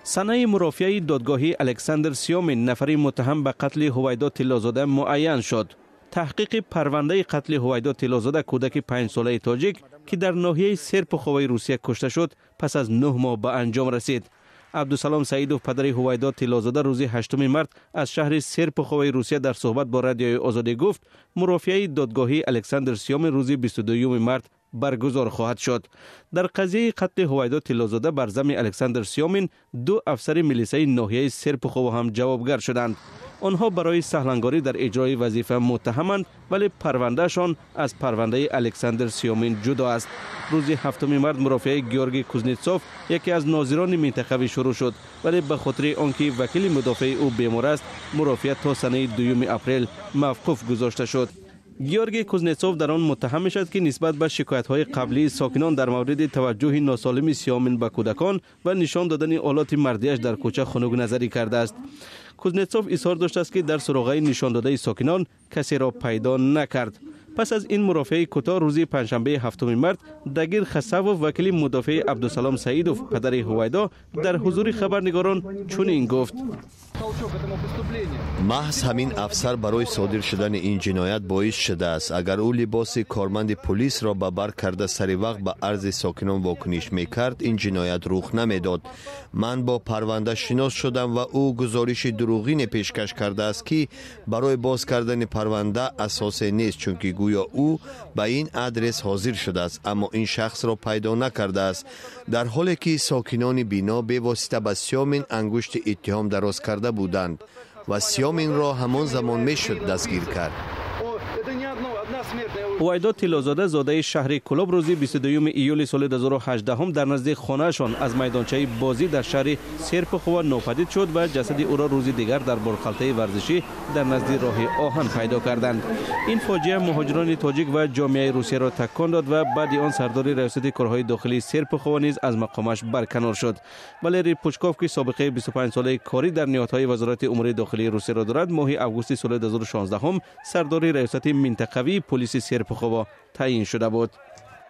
Санаи мурофиаи додгоҳии Александр Сёмин, нафари муттаҳам ба қатли Ҳувайдо Тиллозода, муайян шуд. Таҳқиқи парвандаи қатли Ҳувайдо Тиллозода, кӯдаки 5-солаи тоҷик, ки дар ноҳияи Серпуховаи Русия кушта шуд, пас аз 9 моҳ ба анҷом расид. Абдусалом Саидов, падари Ҳувайдо Тиллозода, рӯзи 8 март аз шаҳри Серпуховаи Русия дар суҳбат бо Радиои Озодӣ гуфт, мурофиаи додгоҳии Александр Сёмин рӯзи 22 март баргузор хоҳад шуд. Дар қазияи қатли Ҳувайдо Тиллозода бар замми Александр Сёмин ду афсари милисаи ноҳияи Серпухово ҳам ҷавобгар шуданд. Онҳо барои саҳлангорӣ дар иҷрои вазифа муттаҳаманд, вале парвандаашон аз парвандаи Александр Сёмин ҷудо аст. Рӯзи 7 март мурофиаи Георгий Кузнецов, яке аз нозирони минтақавӣ, шурӯъ шуд, вале ба хотири он ки вакили мудофеи ӯ бемор аст, мурофиа то санаи 2 апрел мавқуф гузошта шуд. Георгий Кузнецов дар он муттаҳам мешавад, ки нисбат ба шикоятҳои қаблии сокинон дар мавриди таваҷҷӯҳи носолими Сёмин ба кӯдакон ва нишон додани олоти мардияш дар кӯча хунукназарӣ кардааст. Кузнецов изҳор доштааст, ки дар суроғаи нишондодаи сокинон касеро пайдо накард. Пас аз ин мурофиаи кӯтоҳ, рӯзи панҷшанбеи 7 март Дагир Хасавов, вакили мудофеи Абдусалом Саидов, падари Ҳувайдо, дар ҳузури хабарнигорон чунин гуфт: Маҳз ҳамин афсар барои содир шудани ин ҷиноят боис шудааст. Агар ӯ либоси корманди пулисро ба бар карда, сари вақт ба арзи сокинон вокуниш мекард, ин ҷиноят рух намедод. Ман бо парванда шинос шудам ва ӯ гузориши дурӯғине пешкаш кардааст, ки барои боз кардани парванда асосе нест, чунки гӯё ӯ ба ин адрес ҳозир шудааст, аммо ин шахсро пайдо накардааст, дар ҳоле ки сокинони бино бевосита ба Сёмин ангушти иттиҳом дароз карда буданд ва Сёминро ҳамон замон мешуд дастгир кард. Ҳувайдо Тиллозода, зодаи шаҳри Кӯлоб, рӯзи 22 июли соли 2018 дар назди хонаашон аз майдончаи бозӣ дар шаҳри Серпухова нопадид шуд ва ҷасади ӯро рӯзи дигар дар борхалтаи варзишӣ дар назди роҳи оҳан пайдо карданд. Ин фоҷиа муҳоҷирони тоҷик ва ҷомеаи Русияро такон дод ва баъди он сардори раёсати корҳои дохилии Серпухова низ аз мақомаш барканор шуд. Валерий Пучков, ки собиқаи 25-солаи корӣ дар ниҳодҳои Вазорати умури дохилии Русияро дорад, моҳи августи соли 2016 сардори раёсати минтақавии полиси Серпухово таъин шуда буд.